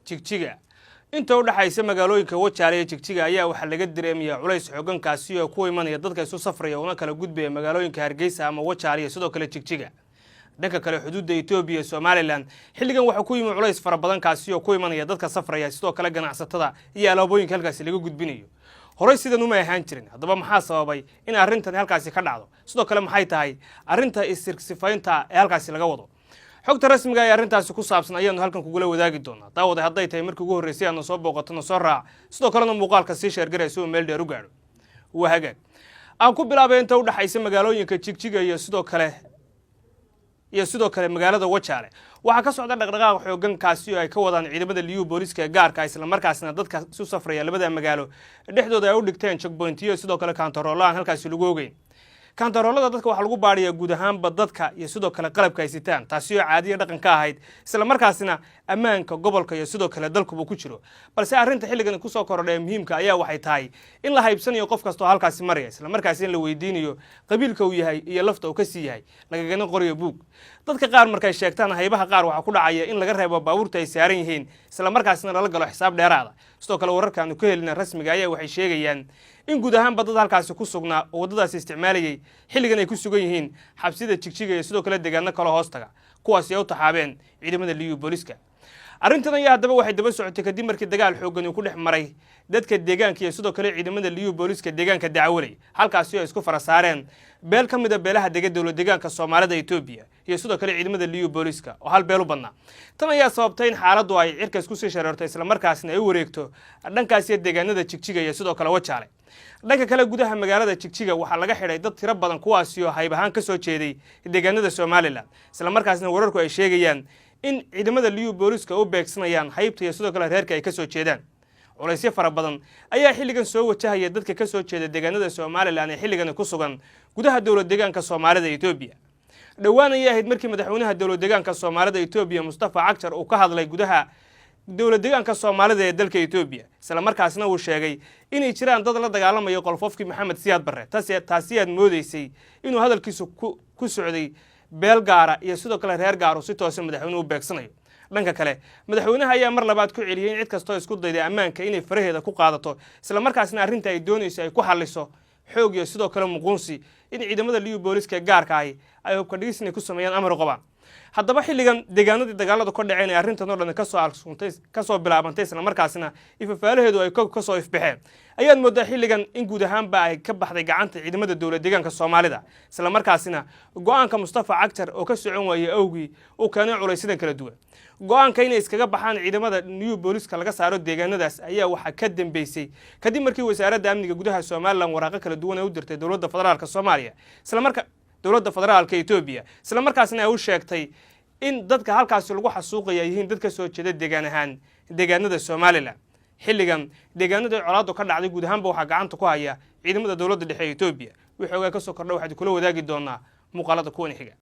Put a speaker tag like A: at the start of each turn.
A: Jigjiga. Inta u dhexaysa magaalooyinka Wajaale iyo Jigjiga ayaa waxaa laga dareemayaa culays xoogankaasi oo ku imanaya dadka isu safraya una kala gudbaya magaalooyinka Hargeysa ama Wajaale iyo sidoo kale Jigjiga. Dhanka kale, xuduudda Etoobiya iyo Somaliland xilligan waxaa ku yimi culays fara badan, kaasi oo ku imanaya dadka safraya, sidoo kale ganacsatada iyo alaabooyinka halkaasi laga gudbinayo. Horey sidan uma ahaan jirin. Haddaba maxaa sababay in arrintani halkaasi ka dhacdo? Sidoo kale, maxay tahay arrinta isirsifaynta ee halkaasi laga wado? Xogta rasmiga ee arrintaasi ku saabsan ayaanu halkan kugula wadaagi doonaa. Daawada, hadday tahay markii ugu horreysay aadna soo booqatona, soo raac, sidoo kalena muuqaalka sii share garaya si uu meel dheer u gaadho. Waa hagaag, aan ku bilaabay. Inta u dhexaysa magaalooyinka Jigjiga iyo sidoo kale magaalada Wajaale waxaa ka socda dhaqdhaqaaq xoogan, kaasi oo ay ka wadaan ciidamada liyu booliska ee gaarka, islamarkaasna dadka isu safraya labada magaalo dhexdooda ay u dhigteen checkpointiyo, sidoo kale kantaroolo aan halkaasi lagu ogeyn. Kantaroolada dadka waxaa lagu baadhayaa guud ahaanba dadka iyo sidoo kale qalabka ay sitaan, taasi oo caadiya dhaqan ka ahayd, islamarkaasina ammaanka gobolka iyo sidoo kale dalkuba ku jiro. Balse arrinta xilligan kusoo korodha ee muhiimka ayaa waxay tahay in la haybsanayo qof kastoo halkaasi maraya, islamarkaasi in la weydiinayo qabiilka uu yahay iyo lafta uu ka sii yahay, lagagana qorayo buug. Dadka qaar markay sheegtaan haybaha qaar, waxaa ku dhacaya in laga reebo baabuurta ay saaran yihiin, islamarkaasina lala galo xisaab dheeraada. Sidoo kale, wararkaanu ka helina rasmiga ayaa waxay sheegayaan in guud ahaanba dad halkaasi ku sugnaa oo waddadaasi isticmaalayay xilligan ay ku sugan yihiin xabsida Jigjiga iyo sidoo kale deegaano kale hoostaga, kuwaasi ay u taxaabeen ciidamada liyu booliska. Arrintan ayaa haddaba waxay daba socotay kadib markii dagaal xooggan uu ku dhex maray dadka deegaanka iyo sidoo kale ciidamada liyu booliska deegaanka Dacwaley, halkaasi oo ay isku fara saareen beel ka mid a beelaha dega dowlad deegaanka Soomaalida Etoobiya iyo sidoo kale ciidamada liyu booliska oo hal beel u badnaa. Tan ayaa sababtay in xaaladdu ay cirka isku sii shareerto, islamarkaasna ay u wareegto dhankaas iyo deegaanada Jigjiga iyo sidoo kale Wajaale. Dhanka kale, gudaha magaalada Jigjiga waxaa laga xidhay dad tiro badan, kuwaasi oo hayb ahaan ka soo jeeday deegaanada Somaliland, islamarkaasna wararku ay sheegayaan in ciidamada liyu booliska u beegsanayaan haybta iyo sidoo kale reerka ay ka soo jeedaan. Culaysyo fara badan ayaa xilligan soo wajahaya dadka ka soo jeeda deegaanada Somaliland ee xilligan ku sugan gudaha dowlad deegaanka Soomaalida Etoobiya. Dhowaan ayay ahayd markii madaxweynaha dowlad deegaanka Soomaalida Etoobiya, Mustafa Cagjar, uu ka hadlay gudaha dowlad deegaanka Soomaalida ee dalka Etoobiya, isla markaasna uu sheegay inay jiraan dad la dagaalamayo qolfofkii Maxamed Siyaad Barre. Taasi aad moodeysay inuu hadalkiisu ku socday beel gaara iyo sidoo kale reer gaaru si toosa madaxweynuhu u beegsanayo. Dhanka kale, madaxweynaha ayaa mar labaad ku celiyey in cid kastoo isku dayday ammaanka inay faraheeda ku qaadato, isla markaasna arrinta ay doonayso ay ku xalliso xoog iyo sidoo kale muquunsi, in ciidamada liyu booliska ee gaarka ahi ay hubka dhigis inay ku sameeyaan amar u qabaan. Haddaba xilligan deegaanadii dagaaladu ka dhaceen ee arrintan oo dhan kasoo alsuntay, kasoo bilaabantay, isla markaasna ifafaalaheedu ay kasoo ifbaxeen, ayaad moodaa xilligan in guud ahaanba ay ka baxday gacanta ciidamada dowlad deegaanka Soomaalida, isla markaasina go-aanka Mustafa Cagjar oo ka socon waayey awgii uu keenay culaysidan kala duwan. Go-aanka inay iskaga baxaan ciidamada new booliska laga saaro deegaanadaas ayaa waxaa ka dambeysay kadib markii Wasaaradda Amniga Gudaha Somaliland waraaqo kala duwan ay u dirtay dowladda federaalka Soomaaliya, islamarka dowladda federaalka Etoobiya, isla markaasna ay u sheegtay in dadka halkaasi lagu xasuuqaya yihiin dad ka soo jeeda deegaan ahaan deegaanada Somaliland. Xilligan deegaanada colaadu ka dhacday guud ahaanba waxaa gacanta ku haya ciidamada dowladda dhexe ee Etoobiya. Wixii ogaa kasoo kordha waxaad kula wadaagi doonaa muuqaalada kuwan xiga.